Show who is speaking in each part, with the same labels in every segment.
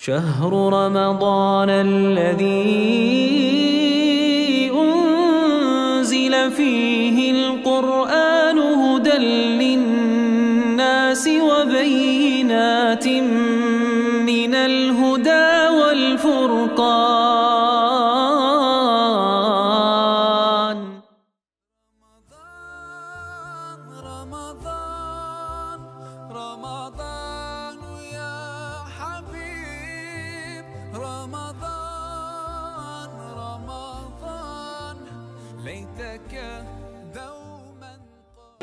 Speaker 1: شهر رمضان الذي أنزل فيه القرآن هدى للناس وبينات من الهدى والفرقان.
Speaker 2: رمضان رمضان يا حبيب، رمضان رمضان ليتك دوما.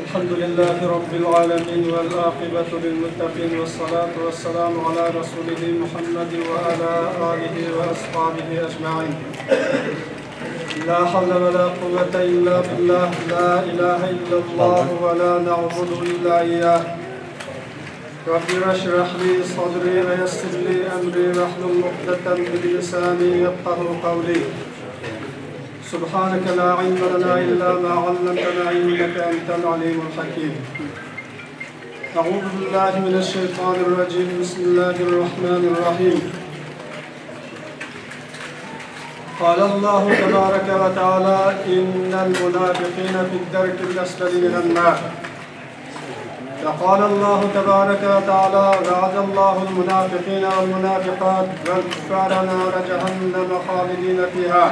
Speaker 3: الحمد لله رب العالمين والعاقبة للمتقين والصلاة والسلام على رسوله محمد وعلى آله وأصحابه أجمعين. لا حول ولا قوة إلا بالله، لا إله إلا الله ولا نعبد إلا إياه. رب اشرح لي صدري ويسر لي أمري واحلل عقدة من لساني يفقهوا قولي. سبحانك لا علم لنا إلا ما علمتنا إنك أنت العليم الحكيم. أعوذ بالله من الشيطان الرجيم. بسم الله الرحمن الرحيم. قال الله تبارك وتعالى: إن المنافقين في الدرك الأسفل من النار. فقال الله تبارك وتعالى: وعد الله المنافقين والمنافقات والكفار نار جهنم خالدين فيها.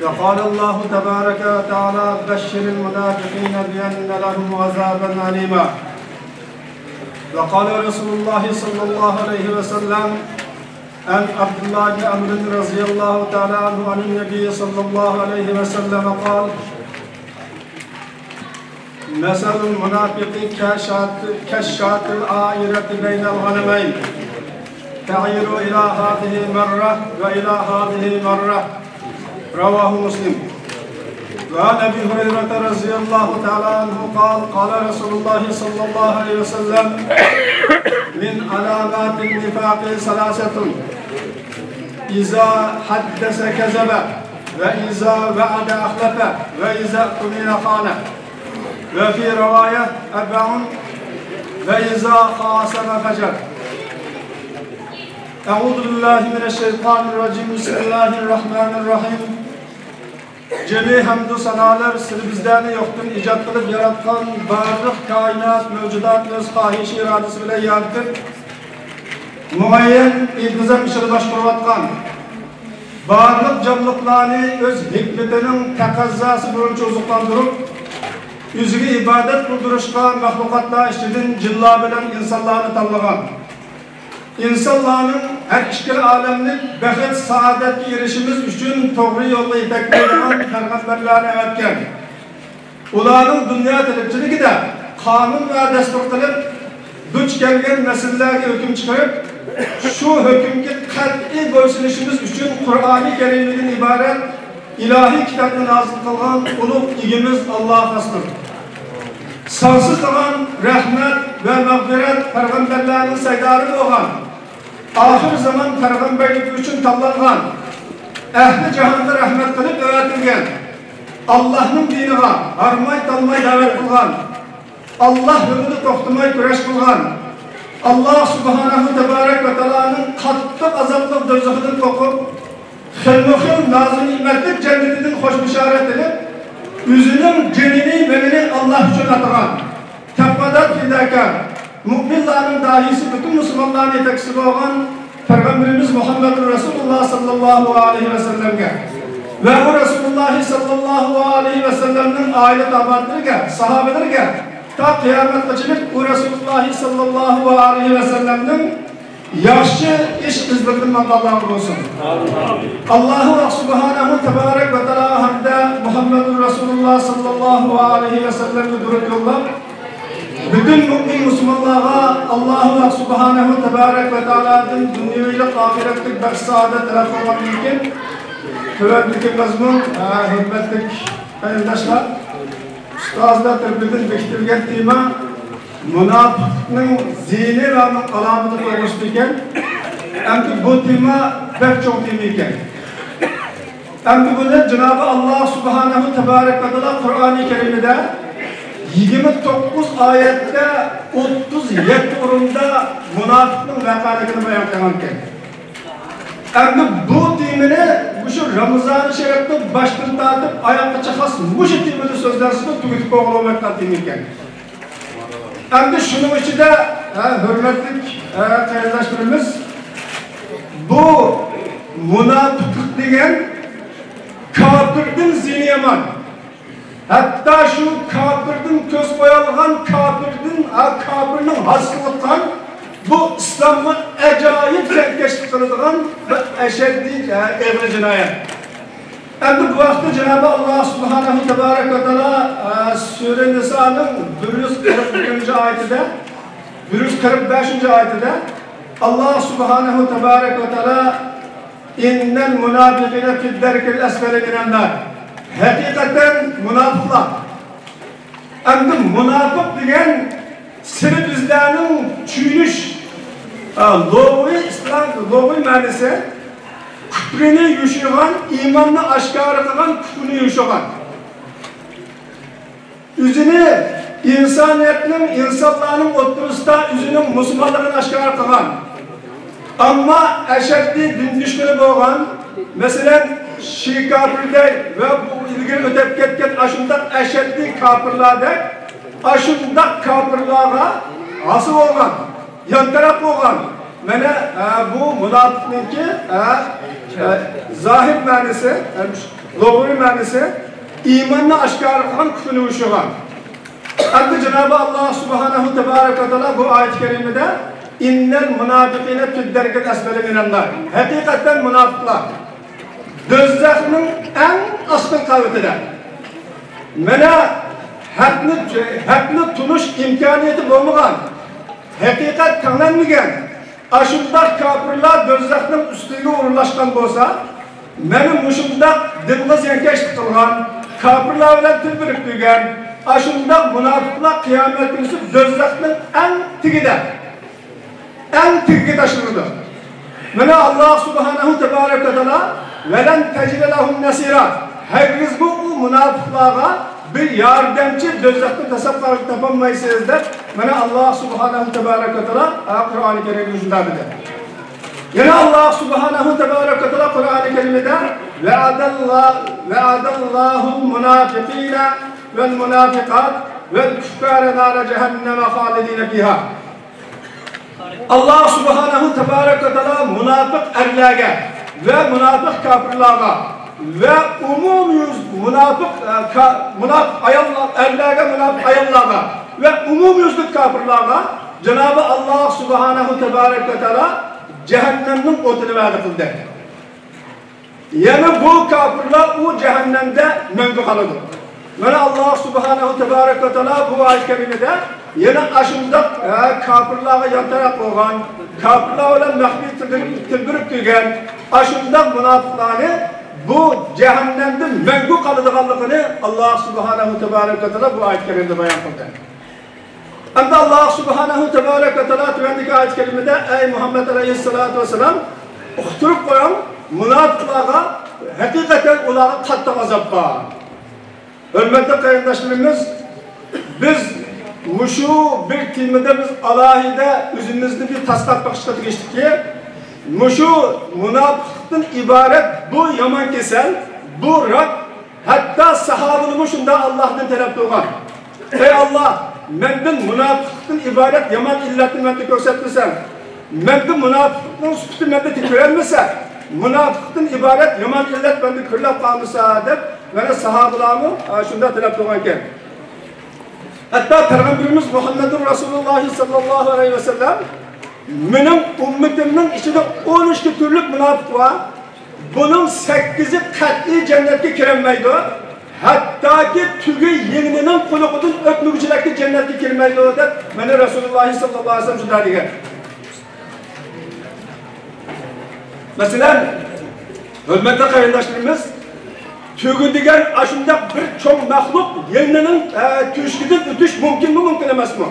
Speaker 3: وقال الله تبارك وتعالى: بشر المنافقين بأن لهم عذابا أليما. وقال رسول الله صلى الله عليه وسلم عن عبد الله بن عمرو رضي الله تعالى عنه عن النبي صلى الله عليه وسلم قال: مثل المنافق كالشاة العائرة بين الغنمين، تعير إلى هذه مرة وإلى هذه مرة. رواه مسلم. وعن أبي هريرة رضي الله تعالى عنه قال: قال رسول الله صلى الله عليه وسلم: من علامات النفاق ثلاثة: إذا حدث كذب، وإذا وعد أخلف، وإذا اؤتمن خان. وفي رواية أربع: وإذا خاصم فجر. أعوذ بالله من الشيطان الرجيم. بسم الله الرحمن الرحيم. Cemi hamdü sanalar bizlerni yo'qdan ijod qilib yaratgan barliq koinot mavjudot o'z xohishi irodasi bilan yaratib, muayyan intizom ichida boshqarayotgan barliq jonliqlarni o'z hikmatining taqozosi bo'yicha oziqlantirib, o'ziga ibodat qildirishga maxluqotlar ichidan jinlar bilan insonlarni tanlagan, İnsanların her iki alemlik bəxt saadetke erişimiz üçün to'g'ri yo'lga yetaklaydigan payg'ambarlarni avatgan. Ularning dunyo tirikchiligida qonun va dastur qilib, duch kelgan masalalarga hukm chiqarib, shu hukmga qat'iy bo'ysunishimiz uchun Qur'oni Karimdan iborat ilohiy kitobni nozil qilgan ulug' egimiz Alloh hasbir. Sansızlagan rahmet ve mağfiret peygamberlerinin saydarı olan, ahir zaman peygamberlik üçün tanlangan, ehli cihanda rahmet qilib öğretilgen, Allah'ın diniga harmay talmay davet qilgan, Allah yolunu to'xtamay kurash qilgan, Allah subhanahu tebarek ve teala'nın qattiq azaplı do'zaxidan qo'rqib, xilma-xil nazu ni'matlik cennetinden hoş bişaret edip, yüzünün cenini velini Allah üçün atagan, takvadan fidakar, müminlerin dahisi bütün Müslümanların yeteksili olan Peygamberimiz Muhammed Resulullah sallallahu aleyhi ve sellem'e ve bu Resulullah sallallahu aleyhi ve sellem'in aile tabiatlarına, sahabelerine ta kıyamet kaçılık bu Resulullah sallallahu aleyhi ve sellem'in yaxshi ish izlaridan manfaatlanib olsun. Allahu subhanahu tebarek ve teala hamda Muhammedur Rasulullah sallallahu aleyhi ve sellem'e durut yollab, bütün mümin Müslümanlara Allahu subhanahu tebarek ve teala'dan dünyayla ahiretlik bir saadet talab qilgan mumkin. Tövbedeki mazmun, hürmetlik qarindoshlar, ustozlar tarafidan bekitilgan tema münafıkның ziyni ve alameti to'g'risida ekan. Endi bu tema pek çok tema ekan. Endi buni Cenab-ı Allah subhanahu tebarek ve teala Kur'an-ı Kerim'de 29 oyatda 37 o'rinda munofiqning vaqaligini bayon qilgan ekan. Endi bu temani shu Ramazon sharifni boshdan tortib oyoqqa xos mushu temada so'zlarsizmi tugatib qo'yilmayotgan tema ekan. Endi shuning ichida hurmatli qarindoshlarimiz, bu munofiqlik degan kofirdan zini yomon. Hatta şu kafirden köz koyalgan kafirden, kafirnin hasılıqan bu İslam'ın acayip zevkeşlik kılıdığın ve eşeddi evri cinayet. Endi bu vaqtda Cenab-ı Allah Subhanahu Tebarek ve Teala Sure Nisa'nın 141. ayetinde 145. ayetinde Allah Subhanahu Tebarek ve Teala innel münafıkine fid-derkil esfeli minen-nar. Hakikaten münafıklar. Endi münafık degan siri bizlerning tushunish lug'iy İslam lug'iy ma'nosi kufrini yushigan, iymonni oshkora qilgan, kufrini yushigan. O'zini insoniyatning, insonlarning o'ttirisida o'zining musulmonligini oshkora qilgan. Ammo ashaddiy din dushmani bo'lgan, masalan, Şii kafirler ve bu ilgili ötep ketken aşındaq əşəddi kafirlerdek, aşındaq kafirlerge asıl olgan, yan taraf olgan. Mene bu münafıkınki zahir manisi, lug'iy manisi, imanını aşkar kılgan, küfünü uşugan. Endi Cenab-ı Allah Subhanahu Tebarek ve Teala bu ayet-i kerimede innel münafıkine fid-derkil esfeli minen-nar. Hakikaten münafıklar dozaqning eng asli qavatida. Mana haqni tunish imkoniyati bo'lmagan, haqiqat tanglanmagan ashundaq kofirlar dozaqning ustiga o'rinlashgan bo'lsa, mana mushundaq dinga ziyonkashlik qilgan, kofirlar bilan til biriktirgan ashundaq munofiqlar qiyomat kuni dozaqning eng tigida, eng tigiga tashlanadi. Mana Alloh subhanahu tabaraka va taolo velen tecide lehum nasira. Hergiz bu münafıklara bir yardımcı dozaqdan tasavvur tapolmaysınız deb mana Allah subhanahu tebaraka ve taala Kur'an-ı Kerim'de şunday dedi. Yine Allah subhanahu tebaraka ve taala Kur'an-ı Kerim'de ve'adallahu münafıkine vel münafıkat vel küffâre nâre cehenneme halidîne fiha. Allah subhanahu tebaraka ve taala münafık erlerge ve münafık kafirlerge ve umumyüz münafık ayallar, erlerge münafık ayallarga ve umumyüzlük kafirlerge Cenab-ı Allah subhanahu tebarek ve teala cehennemnin otunu vaat kıldı. Yani bu kafirler o cehennemde mengü kalıdır. Yani Allah subhanahu tebarek ve teala bu ayet-i kerimede yine aşında kafirlerge yan taraf olgan, kafirler olan mahfi tilbirip tügen, aşında münafıklarını bu cehennemde mengü kalıdığanlığını Allah subhanahu tebarek ve teala bu ayet-i kerimede bayan kıldı. Hem de Allah subhanahu tebarek ve teala tüvendeki ayet-i kerimede ey Muhammed aleyhissalatu vesselam uqturup koyan münafıklarga hakikaten onlara katlı azap var. Hürmetli kardeşlerimiz, biz muşu bir temada biz alohida o'zimizni bir tasdiq bakışga geçtik ki muşu münafıktan ibaret bu yaman kesel, bu rak hatta sahabenin şunda Allah'tan talep qilgan. Ey Allah, menden münafıktan ibaret yaman illatni mende ko'rsatmasan, mende münafıkning sifati mende ko'rolmasa, münafıktan ibaret yaman illat mende ko'rilib qolmasa deb mana sahobalarni shunda talab qilgan ekan. Hatta Peygamberimiz Muhammedun Resulullah sallallahu aleyhi ve sellem benim ümmetimin içinde 12 türlü münafık var. Bunun 8'i kat'i cennete giremeydi. Hatta ki tügü yeninin kulukudun öpmücüleki cennete girmeydi deb beni Resulullah sallallahu aleyhi ve sellem şunday degan. Mesela hürmetli qarindoshlarimiz, tügü degan aşında bir çoğ mahluk yeninin tüşküdün ötüş mümkün mü mümkün emas mi?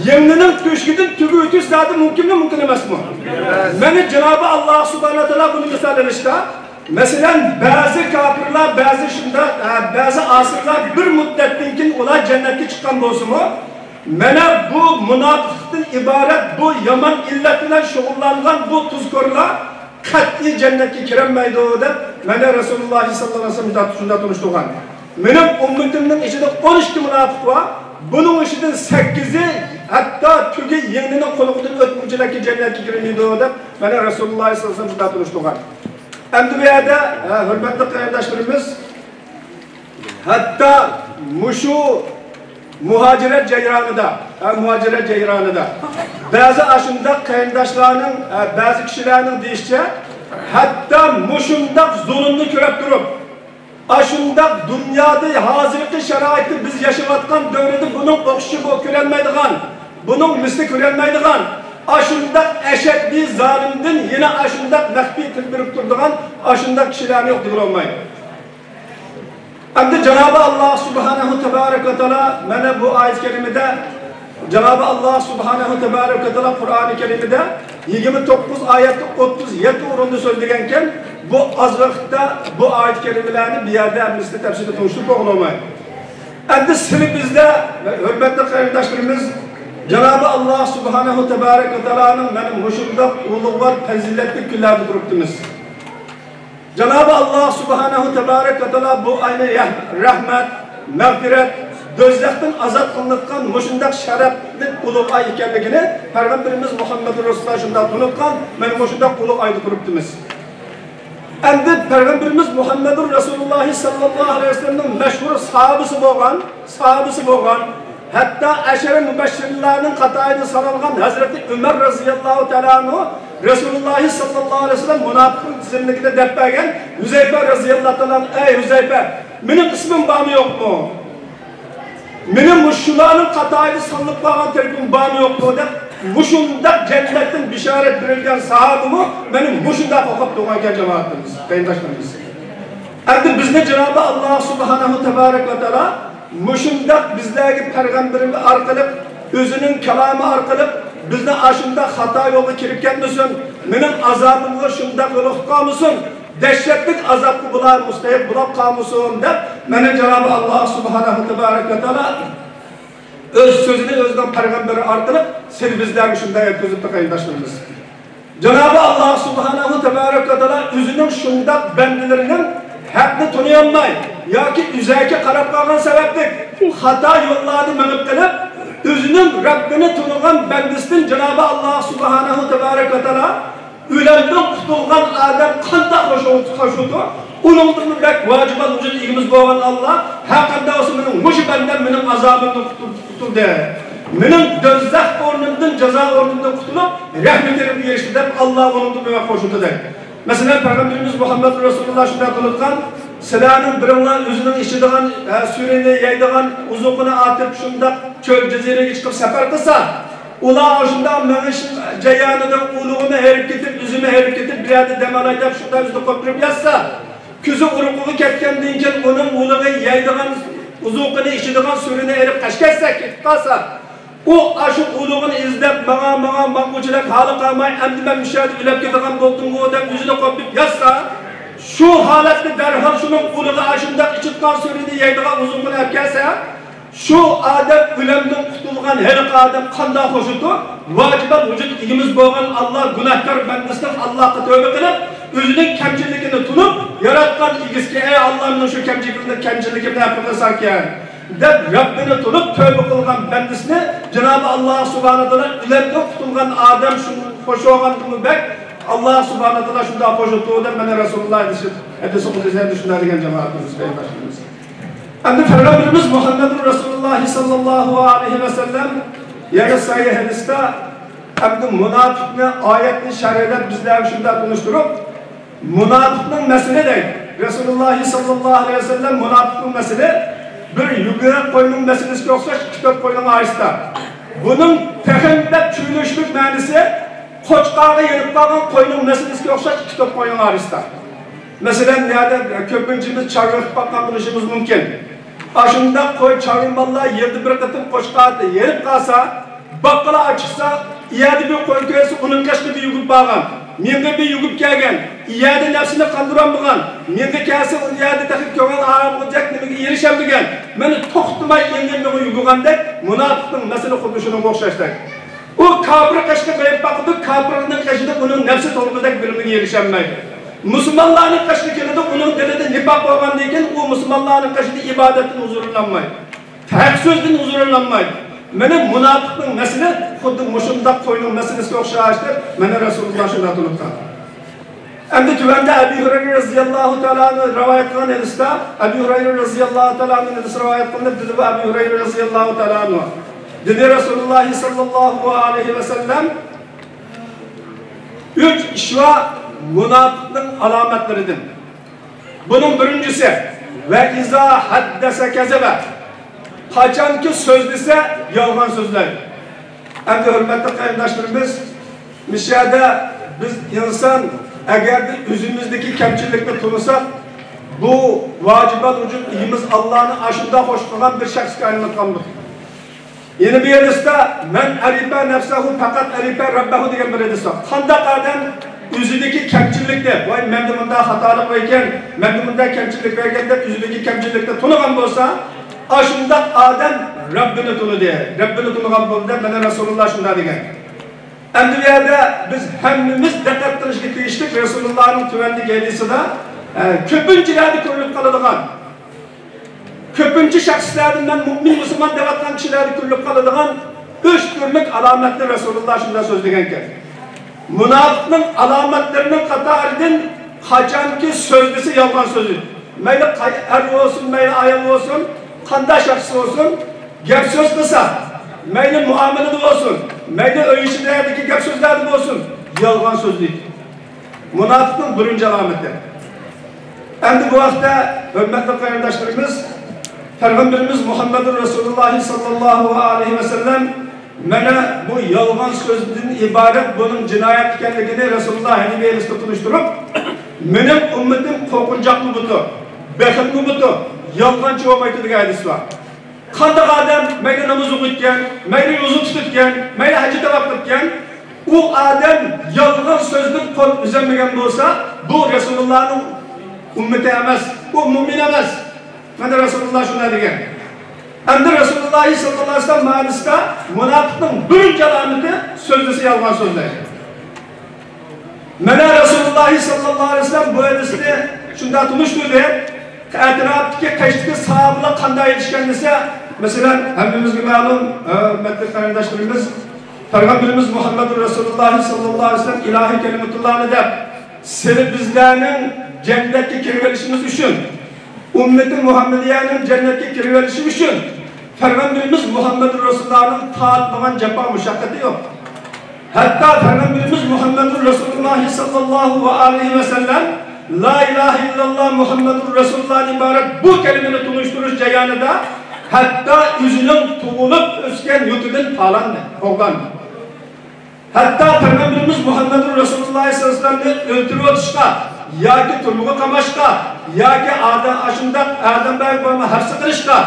Speaker 3: Yeninin tüşküdün tügü ötüş zaten mümkün mü mümkün emas mi? Meni Cenab-ı Allah subhanahu teala bunu misallenişte Mesela bazı kafirler, bazı şunda, bazı asırlar bir müddetten keyin ular cennetke chiqqan bo'lsa-mu, mana bu munofiqdan iborat bu yomon illat bilan shug'ullangan bu tuzkorlar qat'iy jannatga kirolmaydi deb mana Rasululloh sallallohu alayhi vasallam shunda tunishtirgan. Mening ummatimning ichida 12 munofiq bor. Buning ichidan 8i hatto tugi yengining qo'lidan o'tgunchalarga jannatga kirmaydi deb mana Rasululloh sallallohu alayhi vasallam shunda tunishtirgan. Endi bu yerda hurmatli qarindoshlarimiz, hatto mushu muhaciret jarayonida, ba'zi ashundaq qarindoshlarning, ba'zi kishilarning deyishicha, hatto mushundaq zulmni ko'rib turib, ashundaq dunyoda hozirgi sharoitda biz yashayotgan davrda buning o'xshishi ko'rilmaydigan, buning misli ko'rilmaydigan, ashundaq ashaddiy zolimdan yana ashundaq maxfiy til berib turadigan ashundaq kishilarni yo'q deb olmaydi. Endi Cenab-ı Allah Subhanahu Tebarek ve Teala mana bu ayet-i kerimede Cenab-ı Allah Subhanahu Tebarek ve Teala Kur'an-ı Kerim'de 29 ayette 37 o'rinda so'zlaganken bu az vaqtda bu ayet-i kerimelerni bir yerde misli tefsirde konuştuk olmaydı. Endi sili bizde hürmetli qarindoshlarimiz Cenab-ı Allah Subhanahu Tebarek ve Teala'nın benim hoşumda ulug'var faziletli kunlarda turibdimiz. Cenab-ı Allah Subhanahu Tebarek ve Teala bu aynı rahmet, mağfiret, dozaqdan azat qilingan mushundaq sharafli ulug' oy ekanligini Payg'ambarimiz Muhammed Rasululloh shundoq tunutgan, mana mushundaq ulug' oyda turibdimiz. Endi Payg'ambarimiz Muhammed Rasululloh sallallohu alayhi vasallamning mashhur sahabisi bo'lgan, hatta ashara mubashshirlarning qatorida sanalgan Hazrati Umar radhiyallohu ta'ala anhu Resulullah sallallahu aleyhi ve sellem münafıkın tizimlikide dep bergen Hüzeyfe radıyallahu ta'ala, ey Hüzeyfe, benim ismim var mı yok mu? Benim muşşuların kataylı sanılıp bağan tarafım var mı yok mu? Dep, muşunda cennetin bişaret verilgen sahabımı benim muşunda kokap doğan cemaatimiz, kayındaşlarımız. Endi bizni Cenab-ı Allah Subhanahu Tebarek ve Teala muşunda bizlerge peygamberimiz arkalık, özünün kelamı arkalık bizni aşında hata yolu kirip ketmesin, benim azabımla şunda yolu kalmasın, dehşetlik azaplı bular, mustahip bulap kalmasın dep, beni Cenab-ı Allah Subhanahu Tebarek ve Teala öz sözünü özden peygamberi artırıp, seni bizlerge şunda yetkizip de kayındaşlarımız. Cenab-ı Allah Subhanahu Tebarek ve Teala özünün şunda bendilerinin hakkını tanıyanmay, ya ki üzerki karab kalgan sebeplik, hata yollarını menip kılıp, özünün Rabbini tanıgan bendisinin Cenab-ı Allah Subhanahu Tebarek ve Teala ölemden qutulgan adam qandaq qo'shuldi, uningdan bek vajibat vujud egimiz bo'lgan Allah haqida olsa mening mushu bandam mening azobimdan qutuldi, mening do'zax o'rnimdan jazo o'rnimdan qutulib rahmatiga erishdi deb Allah uningdan bek qo'shuldi deydi. Masalan Payg'ambarimiz Muhammad Rasululloh shunday qilgan, sizlarning biringlar o'zining ichadigan suyini yeydigan uzuqini atib shundoq cho'l jaziraga chiqib safar qilsa, ular shundoq menish jayonida ulug'ini herib ketib, o'zini herib ketib, bir yerda dam olay deb shundoq o'zini qo'pirib yotsa, ko'zi urug'iga ketgandan keyin uning ulug'i yeydigan uzuqini ichadigan suyini erib qashkatsa, ketib qolsa, u shu ulug'ini izlab manga manguchilik holi qolmay, endi men mushu yerda o'lib ketadigan bo'ldim-ku deb o'zini qo'pib yotsa, şu holatda darhol shuning ulug'i shundoq ichitgan suyini yeydigan uzuqini olib kelsa, şu adam o'limdan qutulgan her adam qanday qo'shildi? Vajibat vujud egimiz bo'lgan Allah gunohkor bandasidan Allohga tavba qilib, o'zining kamchiligini tunib, yaratgan egisiga ey Allohning shu kamchiligimni afv ekan deb Rabbini tunib tavba qilgan bandasini Cenab-ı Allah Subhanahu taolo o'limdan qutulgan odam shu qo'shilgan bek Allah Subhanahu taolo shunday qo'shildi deb mana Rasululloh hadisi qudsiy shunday degan jamoatimiz qarindoshlarimiz. Endi Peygamberimiz Muhammed Resulullah sallallahu aleyhi ve sellem yana sahih hadisde endi münafıkni ayetni şerhler bizler şunday konuşturup münafıkның mesele değil. Resulullah sallallahu aleyhi ve sellem münafıkның mesele bir yugurak koyunun meselesi yoksa kitap koyunun arasında. Bunun tehimde çürülüşlük manisi qo'chqorga yerib qolgan qo'yning meselesiga o'xshash kitap qo'yning arasida. Masalan, nerede ko'pinchimiz chorva qilib boqqan bo'lishimiz mumkin. Shunda qo'y chorva mallar yerda bir qatim qo'chqorda yerib qolsa, baqqala ochilsa, İyədə bir qoy görsə onun qaşqı bir yugup bağan, menga bir yugup kelgan, iyədə nafsini qandıranmıgan, menga kelsa iyədə taxib ko'ngil aram olacak nimaga erishamagan, meni to'xtamay endi menga yugurgandek munofiqning masala xuddi shunga o'xshashdak. U kofir qashqa qo'yib boqdi, kofirning qashida uning nafsi to'lg'idek bilimiga erisholmaydi. Musulmonlarning qashqa keladi, uning dilida nifoq bo'lgandan keyin u musulmonlarning qashida ibodatdan huzurlanmaydi. Haq so'zdan huzurlanmaydi. Mana munofiqning masala xuddi mushundaq qo'yning masalasiga o'xshashdir. Mana Rasululloh shunday tunutgan. Endi tuvanda Abu Hurayra radhiyallohu ta'ala anhu rivoyat qilgan hadisda Abu Hurayra radhiyallohu ta'ala anhu hadis rivoyat qilinib dedi bu Abu Hurayra radhiyallohu ta'ala anhu dedi Rasululloh sallallohu alayhi va sallam 3 ish va munofiqning alomatlaridir. Bunun birincisi ve iza haddasa kazaba. Qachonki so'zlasa yolg'on so'zlaydi. Endi hurmatli qarindoshlarimiz, mishada biz inson agar o'zimizdagi kamchilikni tunisak, bu vajibat vujud iyimiz Allohni ashunda xo'sh qilgan bir shaxsga aylangandir. Yeni bir hadisda men arifa nafsahu faqat arifa rabbahu degan bir hadis bor. Qanday odam o'zidagi kamchilikni, voy menda bunday xatolik bor ekan, menda bunday kamchilik bor ekan deb o'zidagi kamchilikni tunigan bo'lsa, ashundaq odam Rabbini tunidi, Rabbini tunigan bo'ldi. Mana Rasululloh shunday degan. Endi bu yerda biz hammamiz diqqat qilishga tegishli Rasulullohning tuvandagi hadisida ko'pinchalarda ko'rilib qoladigan, ko'pincha shaxslardan men mo'min musulmon deyotgan kishilarda ko'rilib qoladigan 3 turlik alomatni Rasululloh shunday so'zlagan ekan. Munofiqning alomatlarining qatoridan qachonki so'zlasa yolg'on so'zlaydi. Mayli er bo'lsin, mayli ayol bo'lsin, qanday shaxs bo'lsin, gap so'z qilsa, mayli muomalada bo'lsin, mayli uy ichidagi gap so'zlarda bo'lsin, yolg'on so'zlaydi. Munofiqning birinchi alomati. Endi bu vaqtda hurmatli qarindoshlarimiz, Payg'ambarimiz Muhammadur Rasululloh sallallohu alayhi va sallam mana bu yolg'on so'zdan iborat buning jinoyat ekanligini Rasululloh hadisida tunishtirib, mening ummatim qo'rqinchoqmi butu, baxilmi butu, yolg'onchi bo'lmaydi degan hadis bor. Qanday odam mayli namoz o'qiyotgan, mayli ro'za tutayotgan, mayli haj tavof qilgan, u odam yolg'on so'zdan qo'l uzamagan bo'lsa, bu Rasulullohning ummati emas, u mo'min emas. Mana Rasululloh shunday degan. Endi Rasululloh sallallohu alayhi vasallam ma'nosida munofiqning birinchi alomati so'zlasa yolg'on so'zlaydi. Mana Rasululloh sallallohu alayhi vasallam bu hadisni shunday tunishtirdi. Atrofdagi qashdagi sahobalar qanday yetishgan desa, masalan, hammamizga ma'lum, hurmatli qarindoshlarimiz, Payg'ambarimiz Muhammadur Rasululloh sallallohu alayhi vasallam ilohiy kalimatullohni deb, seni bizlarning jannatga kirib olishimiz uchun, ummati Muhammadiyaning jannatga kirib olishi uchun Payg'ambarimiz Muhammadur Rasulullohning tortmagan jafo mushaqqati yo'q. Hatto Payg'ambarimiz Muhammadur Rasululloh sallallohu alayhi vasallam La ilahe illallah Muhammadur Rasululloh iborat bu kalimani tunishtirish jarayonida hatto o'zining tug'ilib o'sgan yurtidan palandi, qo'g'landi. Hatto Payg'ambarimiz Muhammadur Rasululloh sallallohu alayhi vasallamni o'ldirib o'tishga yoki turmuga qamashga yoki odam ashundaq odamlar bo'lma hafsa qilishga,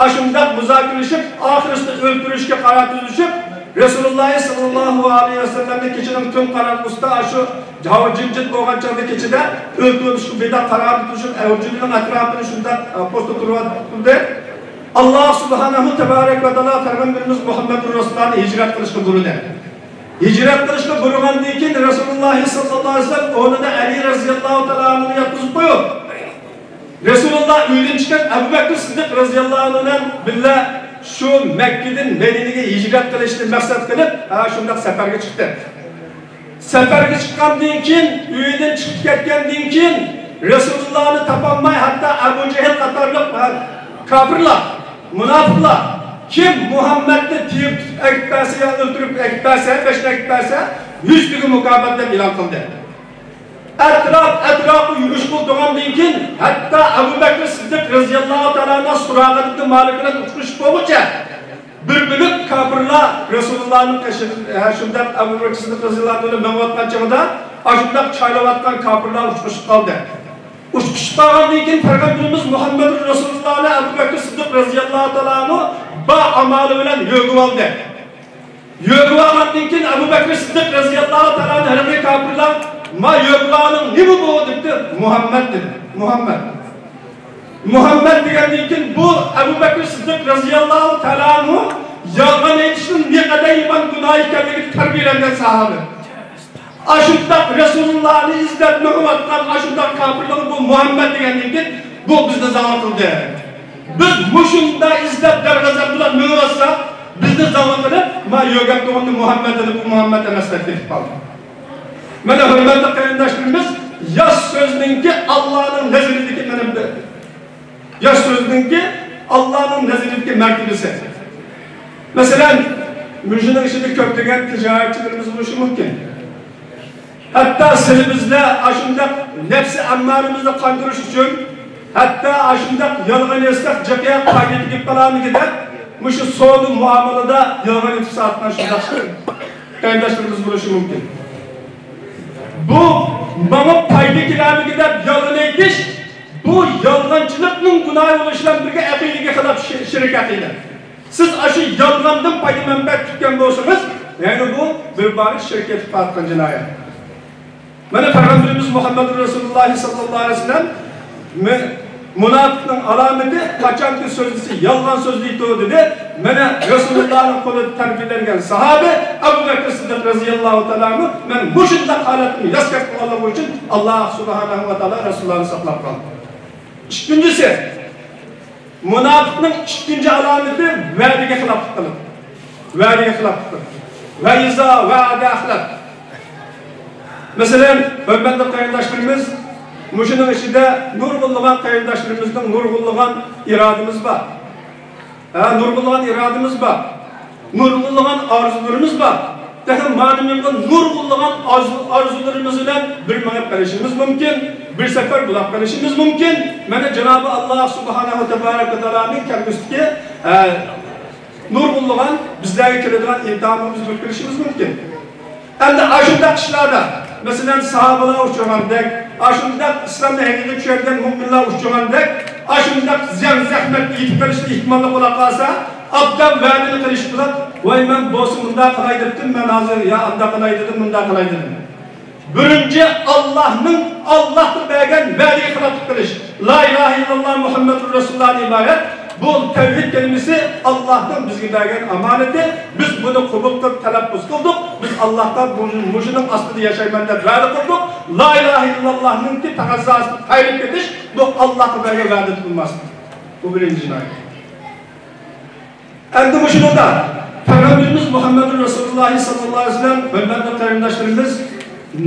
Speaker 3: ashundaq muzokaralashib, oxirisida o'ldirishga qaror tuzishib, Rasululloh sallallohu alayhi vasallamni kechaning tun qorong'usida shu havo jimjit bo'lgan chog'da kechada o'ldirishga beda qaror tuzishib, o'ldirishning atrofini shundaq posta turib, Alloh subhanahu tabarak va taolo payg'ambarimiz Muhammadur Rasulullohni hijrat qilishga buyurdi. Hijrat qilishga buyurgandan keyin Rasululloh sallallohu alayhi vasallam o'rnida Ali roziyallohu taolo anhuni yotqizib qo'yib, Rasululloh uydan chiqqan Abu Bakr Siddiq roziyallohu anhu bilan birga shu Makkadan Madinaga hijrat qilishni maqsad qilib, shundoq safarga chiqdi. Safarga chiqqandan keyin, uyidan chiqib ketgandan keyin Rasulullohni topolmay, hatto Abu Jahl qatorliq kofirlar, munofiqlar kim Muhammadni tiyib tutib akib bersa, yo o'ldirib akib bersa, beshini akib bersa, 100 tuga mukofot deb e'lon qildi. Atrof yurish bo'lgandan keyin hatto Abu Bakr Siddiq roziyallohu taolo Surog'a ibn Malik bilan uchrashib bo'lguncha bir bilib kofirlar Rasulullohning shundan Abu Bakr Siddiq roziyallohu anhu mengayotgan chog'ida shundoq chaylayotgan kofirlar uchrashib qoldi. Uchrashib qolgandan keyin Payg'ambarimiz Muhammadur Rasulullohni Abu Bakr Siddiq roziyallohu taolo anhu ba amali bilan yo'gib oldi. Yögüvandan keyin Ebu Bekir Sıddık radıyallahu teala herhangi kafirler ma yögüvanın ne bu dedi? Muhammed dedi. Muhammed. Muhammed degenden keyin bu Ebu Bekir Sıddık radıyallahu teala yolg'on aytishning ne qadar yomon gunoh ekanligini tarbiyalangan sahoba. Ashundaq Resulullah'ni izlab mig'iyotgan ashundaq kafirlar bu Muhammed degenden keyin bu bizni zavol qildi. Biz mushunda izlab darg'azab bilan mig'iyotsa bizni zavol qilib, ma yo'gab to'g'rini Muhammed dedi, bu Muhammed emas deb ketib qoldi. Mana hurmatli qarindoshlarimiz, yosh so'zningki Allohning nazaridagi mana yosh so'zningki Allohning nazaridagi martabasi. Masalan, mushuning ichida ko'plagan tijoratchilarimiz bo'lishi mumkin. Hatta silimizda ashundaq nafsi ammarimizni qondirish uchun, hatta ashundaq yolg'on aytsak, jaqiya foyda kelib qolarmiki deb, mushu savdo muomalada yolg'on aytib sotgan shundaq qarindoshlarimiz bo'lishi mumkin. Bu manga foyda kelarmiki deb yolg'on aytish, bu yolg'onchilikning gunohi bo'lishi bilan birga aqidaga xilof shirik aqida. Siz aşı yolg'ondan foyda manfaat kutgan bo'lsangiz, ya'ni bu bir bor shirk etib qolgan jinoyat. Mana Peygamberimiz Muhammed Resulullah sallallahu aleyhi ve sellem munofiqning alomati qachonki so'zlisi yolg'on so'zlaydi dedi. Mana Resulullahning qo'lida tarbiyalangan sahoba Abu Bakr Siddiq radhiyallohu ta'ala anhu men bu shunday holatni yaskab qolganligi uchun Alloh subhanahu va taolo Rasulullohni saqlab qoldi. Ikkinchisi, munofiqning ikkinchi alomati va'daga xiloflik qiladi. Va'daga xiloflik qiladi. Va iza va'da axlaf. Masalan, hurmatli qarindoshlarimiz, mushuning ichida nurg'unlagan qarindoshlarimizning nurg'unlagan irodamiz bor. Ha, nurg'unlagan irodamiz bor. Nurg'unlagan orzularimiz bor. Daha ma'nimizda nurg'unlagan orzularimiz bilan bir mangib qilishimiz mumkin, bir safar bulab qilishimiz mumkin. Mana Cenab-ı Allah subhanahu va tabaraka taolaning kelgusidagi nurg'unlagan bizlarga keladigan imtihonimizni bilib qilishimiz mumkin. Endi ashundaq ishlarda, masalan, sahobalar uchragandek, ashundaq islomni haqiqiy tushungan mo'minlar uchragandek, ashundaq ziyon zahmatga yetib qolishni ehtimolli bo'la qolsa, obdan va'dani qilish bilan, voy men bo'lsin bunday qilay debdim, men hozir ya unda qilay dedim, bunday qilay dedim. Birinchi Allohning Allohga bergan va'daga xiloflik qilish. La ilaha illalloh Muhammadur Rasululloh iborat. Bu tevhid kelimesi Allah'tan bizga bergan amaneti. Biz bunu qabul qilib talaffuz qildik. Biz Allah'tan mushuning ostida yashayman deb va'da qildik. La ilaha illallohning taqozzosini qayirib ketish bu Allohga bergan va'da bo'lmasdi. Bu birinchi jinoyat. Endi mushunda Peygamberimiz Muhammed Resulullah sallallohu alayhi vasallam hurmatli qarindoshlarimiz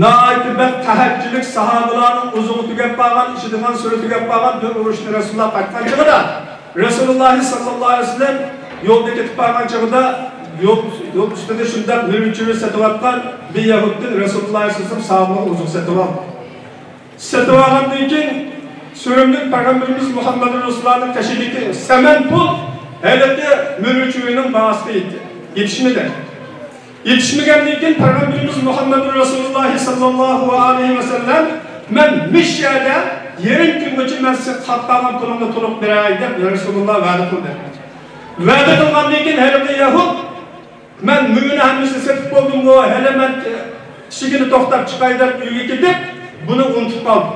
Speaker 3: naibet tahajjudlik sahobalarning uzug'i tugab qolgan, ichadigan suri tugab qolgan bir urushni Rasululloh qaytgan chog'ida Resulullah sallallohu alayhi vasallam yo'lda ketib qolgan chog'ida yo'l ustida shundoq nurchivi satayotgan bir yahuddan Resululloh sallallohu alayhi vasallam sahobalar uzuq satib oldi. Satib olgandan keyin so'rimlik Peygamberimiz Muhammed Resulullahning qashidagi saman pul haligi nurchivining bahosiga yetishmadi. Yetishmagandan keyin Peygamberimiz Muhammed Resulullah sallallohu alayhi vasallam men mishyada yerim kungacha men siz qatqagan pulingni to'liq beray deb Rasululloh va'da qildi. Va'da qilgandan keyin haligi yahud men mumini hammasini sotib bo'ldim-ku, hali men ishigini to'xtab chiqay deb uyga ketib, buni unutib qoldi.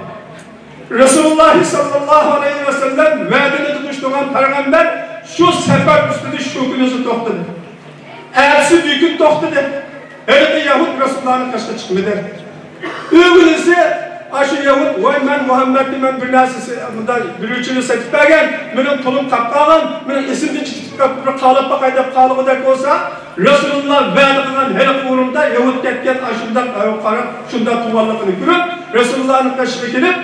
Speaker 3: Resulullah sallallohu alayhi vasallam va'dani tutishgan payg'ambar shu safar ustida shu kunisi to'xtadi. Ersi bir gün to'xtadi. Haligi yahud Resulullahning qashiga chiqmadi. O'g'lisi aşı yahud, voy men Muhammedni men bir narsasi bunday bir uchini satib bergan, mening pulim qolib qolgan, mening esimdan chiqib bir qolib baqay deb qolig'idek bo'lsa, Rasululloh va'da qilgan haligi o'rinda yahud ketgan ashundoq qarab, shunda tug'anligini ko'rib, Resulullahning qashiga kelib,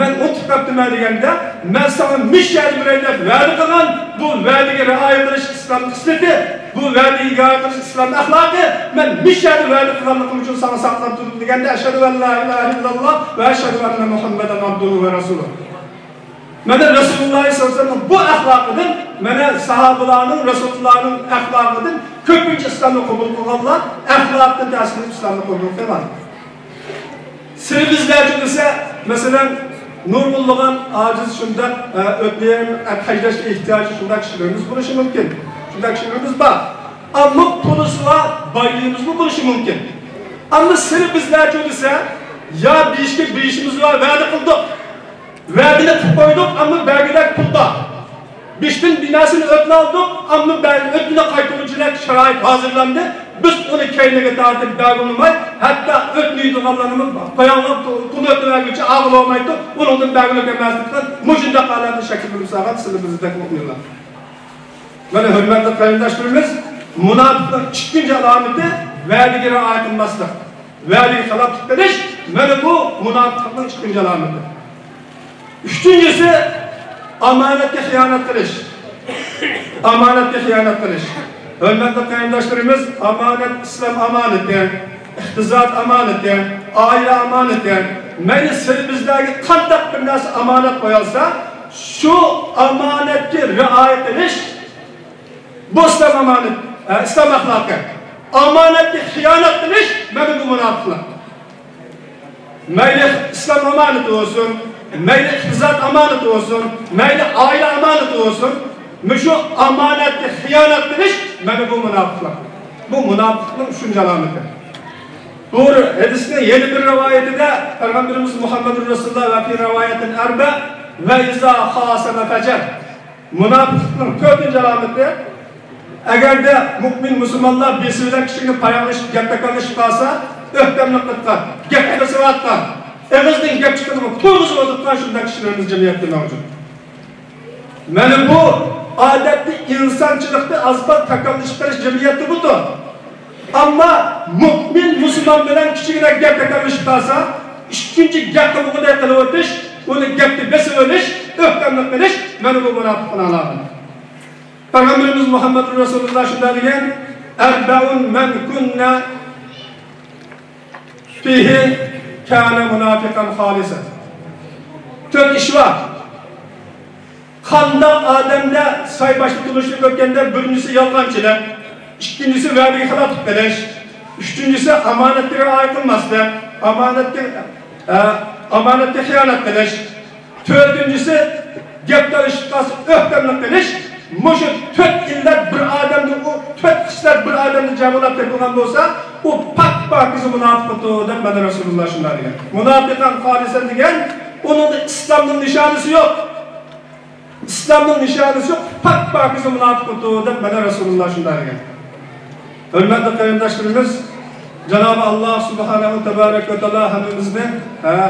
Speaker 3: men o'tib qolibman deganda, men sana mishal beray deb va'da qilgan, bu va'daga rioya qilish islom xislati, bu va'daga rioya qilish islom axloqi, men mishal va'da qilganligim uchun sana saqlab turdim deganda, ashhadu an la ilaha illalloh va ashhadu anna Muhammadan abduhu va rasuluh. Mana Rasululloh sollallohu alayhi vasallam bu axloqidan, mana sahobalarning Resulullahning axloqidan ko'pincha islomni qabul qilganlar, axloqdan ta'sir islomni qabul qilgan. Sizlar desa, masalan, nurg'unlagan aciz shundoq o'tlayam hajlashga ehtiyoji shundoq kishilarimiz bo'lishi mumkin. Shundoq kishilarimiz bor. Ammo pulisi bor, Baylığımız mı buluşu mümkün. Ama seni bizler dese, ya bir işke bir işimiz var, vade kıldık. Vaadini koyduk ama belgide pul var. Biştin binasını ötüne aldık ama ötüne qaytırıcılar şarait hazırlandı. Biz onu kendine tartıp belgilmay, hatta ötünü koyanlar pul ötüne geçe ağıl olmaydı. Onun belgini gelmezlikten mujunda kalanı şekil bilip sınıfımızdaki mu'minler. Böyle hürmetli kayındaşlarımız, münafıklık ikinci alameti vadiga rioya qilmaslik, vadiga xiloflik qilish, mana bu munofiqlikning ikkinchi alomati. Uchinchisi omonatga xiyonat qilish. Omonatga xiyonat qilish. Hurmatli qarindoshlarimiz, omonat islom omonati, iqtisod omonati, oila omonati. Mayli sirimizdagi qandaq bir narsa omonat qo'yilsa, shu omonatga rioya qilish bu islom omonati, islom axloqi. Omonatga xiyonat qilish mana bu munofiqlik. Mayli islom omonati bo'lsin, mayli iqtisod omonati bo'lsin, mayli oila omonati bo'lsin, shu omonatga xiyonat qilish mana bu munofiqlik. Bu munofiqlikning uchinchi alomati. Doğru hadisning yana bir rivoyatida Payg'ambarimiz Muhammed Rasululloh va fi rivoyatin arba va iza khasama fajar. Munofiqlikning to'rtinchi alomati, agarda mo'min musulmonlar birisi bilan kishini payanlashib gap takalashib qolsa, o'htamlik qilgan, gap qilishayotgan, og'izdan gap chiqadimi, to'g'izib o'tgan shunday kishilarimiz jamiyatda mavjud. Mana bu odatda insonchilikda azbat takallashib qilish jamiyatda budur. Ammo mo'min musulmon bilan kichikina gap takallashib qolsa, ikkinchi gap qilg'uday qilib o'tish, uni gapni besib olish, o'htamlik qilish mana bu munofiqlik alomati. Peygamberimiz Muhammed Resulullah şunda degan, Erbaun men kunna fihi kana munafiqan xalisa. To'rt ish var. Qandaq odamda saybaşlı tulishni ko'rganda birinchisi yolg'onchilik, ikkinchisi va'daga xiloflik qilish, uchinchisi omonatga rioya qilmaslik, omonatga xiyonat qilish, to'rtinchisi gap talashib qolsa o'htamlik qilish. Muşu to'rt illat bir odamni, u to'rt xislat bir odamni jamlab topilgan bo'lsa, u pak pokiza munofiqdir deb mana Rasululloh shunday degan. Munofiqan xolisan degan, uning islomning nishonasi yo'q. Islomning nishonasi yo'q, pak pokiza munofiqdir deb mana Rasululloh shunday degan. Hurmatli qarindoshlarimiz, Cenab-ı Allah subhanahu tebarek ve teala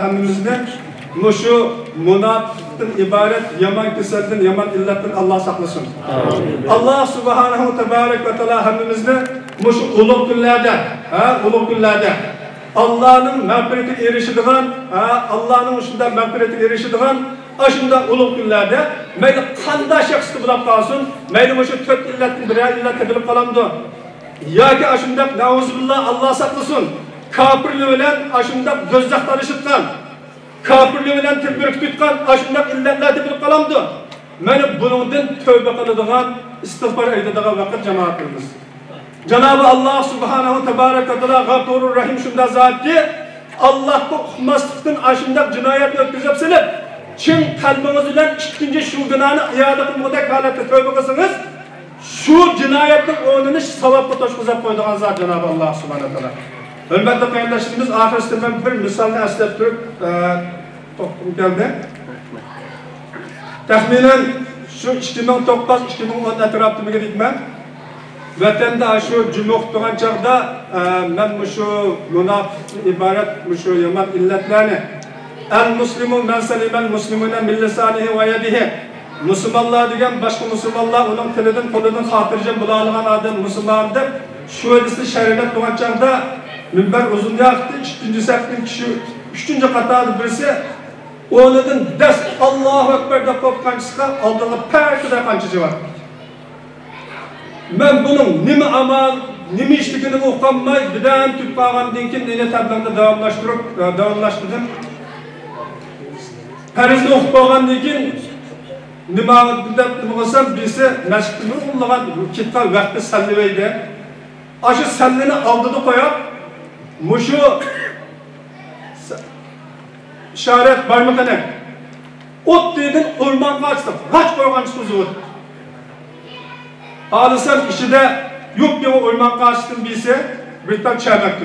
Speaker 3: hammamizni muşu münafıktan ibaret yaman keselden, yaman illetten Allah saklasın. Amin. Allah subhanahu tebarek ve teala hammamizni muşu ulug' kunlarda, ulug' kunlarda Allah'ın mağfiretiga erishadigan, Allah'ın shunday mağfiretiga erishadigan shunday ulug' kunlarda mayli qanday shaxsni bilib qolsin, mayli muşu to'rt illatdan biror illatni bilib qolamdi yoki shunday nauzubillah Allah saqlasin, kofirlar bilan shunday do'zax talashitgan, kafirlik bilan til biriktirgan, shunday illatlarni bilib qolamdi. Mana buningdan tavba qiladigan, istig'for aytadigan vaqt jamoatimiz. Cenab-ı Allah subhanahu tebarek ve teala Gafurur Rahim shunday zotki, Allohga uqmaslikdan shunday jinoyatni o'tkazib silib, chin qalbingiz bilan ikkinchi shu gunohni iyoda qilmoqdek holatda tavba qilsangiz, shu jinoyatning o'rnini savobga to'shqizib qo'yadigan zot Cenab-ı Allah subhanahu ve teala. Hürmetli qarindoshlarimiz, oxirida ben bir misolni eslab turib to'xtab keldi. Taxminan shu 2009-2010 atrofida deyman. Vatanda shu juma o'qitgan chog'da men shu munofiq iborat shu yomon illatlarni al muslimu man salimal muslimuna min lisanihi va yadihi, musulmonlar degan boshqa musulmonlar uning tilidan qo'lidan xotirjam bo'la olgan odam musulmon deb shu hadisni sharhlab turgan chog'da minbar uzun yoqdi, ikkinchi safning kishi, uchinchi qatorda birisi o'rnidan dast Allohu akbar deb qo'yib qanchisiga oldinga partida qancha javob. Men buning nima amal, nima ishligini uqolmay, birdan tutib qolgandan keyin yana tabliğni davomlashtirib, davomlashtirdim. Farzni o'qib bo'lgandan keyin nima deb nima qilsam, birisi masjidni ullagan ketgan vaqtda sallaydi. Shu sallani oldida qo'yib, mushu işaret barmaqini o't dedin o'rmonga ochdi, g'ach qo'ygan chiqizib. Xohlasam ichida Yo'q deb o'yman qarşısın bilse, birden çağırmaktı.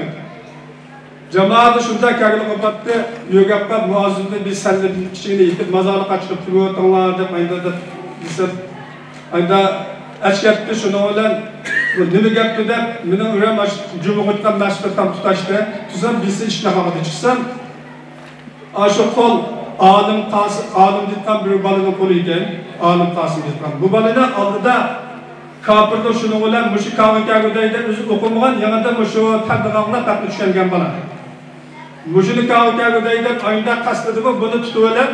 Speaker 3: Cemaat şunda kâgını kapattı, yögapka muazzımda bir selle bir kişiyle yitip mazarlık açıp tügötünlar deb ayda da desem, ayda açkepti şunu olan, nima gapti deb, mening uram cumhuriyetdan masjidda tam tutaştı. Tuzam bilse işine haqida chiqsam, shu qo'l Alim Qasim, Alim deyotgan bir bolaning qo'li ekan, Alim Qasim deyotgan. Bu bolani oldida kofirlar shuni bilan mushu kavga o'zi o'qimagan, yanada mushu tabliğatlar taqib tushgan bola. Mushuni kavga deb ayda qasdida buni tutib olib,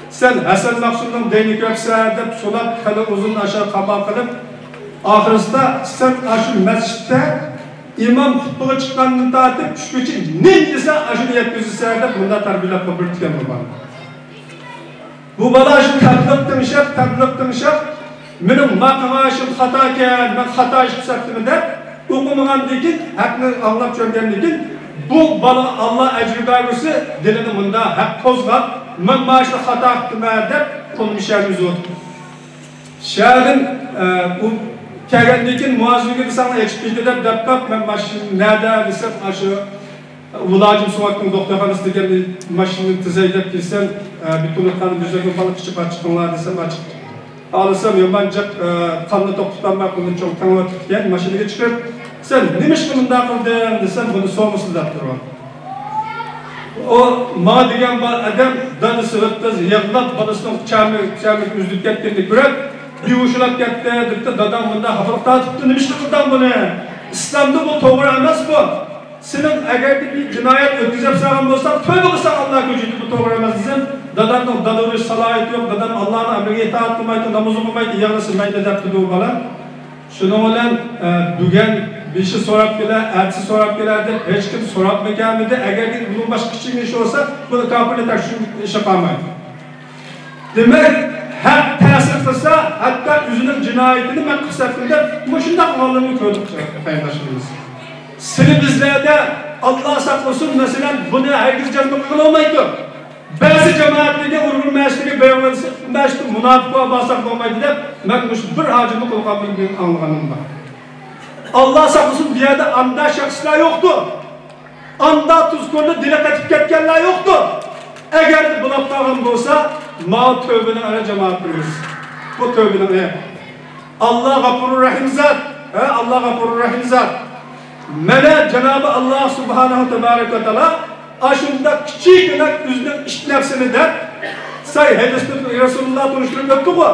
Speaker 3: sen Hasan Maqsudning dinini ko'rsan deb so'lab, hali uzun aşağı qamoq qilib, oxirisida sen shu masjidda imom xutbaga chiqqandan tortib tushguncha ne desa shuni yetkazsa deb bunda tarbiyalab qo'yib bu bola. Bu bola shu tabliq tinglab, mening maqamashim xato ekan, men xato ish qilsam deb o'qimagandan keyin, haqni anglab tushungandan keyin bu bola Alloh ajri bergusi dilini bunda haq qo'zg'ab, men mana shu xato qildim deb qo'lmishamiz o'tdi. Şadin u kelgandan keyin muazzimga desam aytib ketdi deb deb qolib, men mana shu nada desam, shu Ulacım Suvat'ın doktorxanası degan mashinani tizay deb kelsam, bir to'liqani bizlarga baliq kichik chiqinglar desam açık. Alsam yomonchiq qonni to'xtatolmay buni cho'ng tanglatib ketgan mashinaga chiqib, sen nima ish bunday qilding desam, buni so'misi deb turibdi. O ma degan odam dadasi o'tdi, yig'lab bolasining chami uzilib ketganini ko'rib, bevushlab ketdi, debdi, dadam bunday xafa tortibdi, nima ish qilding buni? Islomda bu to'g'ri emas bu. Senin eğer bir cinayet ötküzüp sağın olsan, tövbe qilsan Allah ko'chidi, bu to'g'ri emas desam, dadamning dadavurish salohiyati yo'q, dadam Allohning amriga itoat qilmaydi, namoz o'qimaydi, yig'lasin debdi bu bola. Shuning bilan bugun bir şey so'rab kelar, ertasi so'rab kelar deb hech kim so'rabmaganmidi? Agar bunun boshqa kichik ishi bo'lsa, buni kofirlar tekshirib ishi qolmaydi. Demak, haq ta'sir qilsa, hatto o'zining jinoyatini men qilsam deb, bu shundoq qilganligini ko'rdik qarindoshlarimiz. Seni bizlerde Allah saklasın mesela bunu herkes canlı olmaydı. Bazı cemaatlerge Uygur meşriki beyanladısı, meşriki münafıklığa bassak olmaydı deb, ben bir hacımı kullanmanın anlaganım var. Allah saklasın bir yerde anda şahıslar yoktu. Anda tuzkorlu dile katıp ketkenler yoktu. Eğer bulap kalgan olsa, ma tövbenin ara cemaatimiz. Bu tövbenin Allah gafurur rahim zat. Allah gafurur rahim zat. Mene Cenab-ı Allah Subhanahu Tebarek ve Teala aşında kiçik üzünün iş nefsini der. Say hadiste Resulullah konuşturup öptü bu.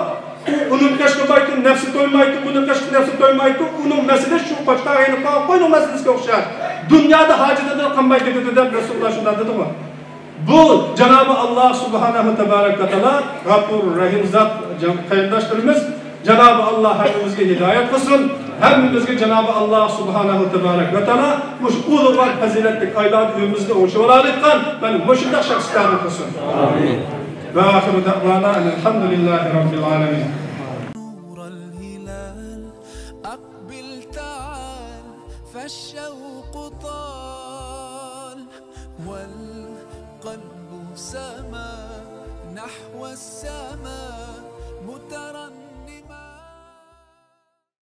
Speaker 3: Onun kaşkı nefsi toymaydı, bunun kaşkı nefsi toymaydı. Onun mesele şu kaçta aynı koyun meselesi okşar. Dünyada hacıda da kanmaydı dedi der Resulullah şundan dedi bu. Bu Cenab-ı Allah Subhanahu Tebarek ve Teala Gafur Rahim zat kayındaşlarımız Cenab-ı Allah hepimizge hidayet kılsın. Hepimizge Cenab-ı Allah Subhanahu Tebarek ve Teala muş ulug'var faziletlik aylar uyumuzda o'shalarlikdan ben muşundaq shaxslarni qilsin. Amin. Ve ahiru da'vana elhamdülillahi rabbil alamin.
Speaker 2: نور الهلال أقبل تعال فالشوق طال والقلب سما نحو السماء مترنم.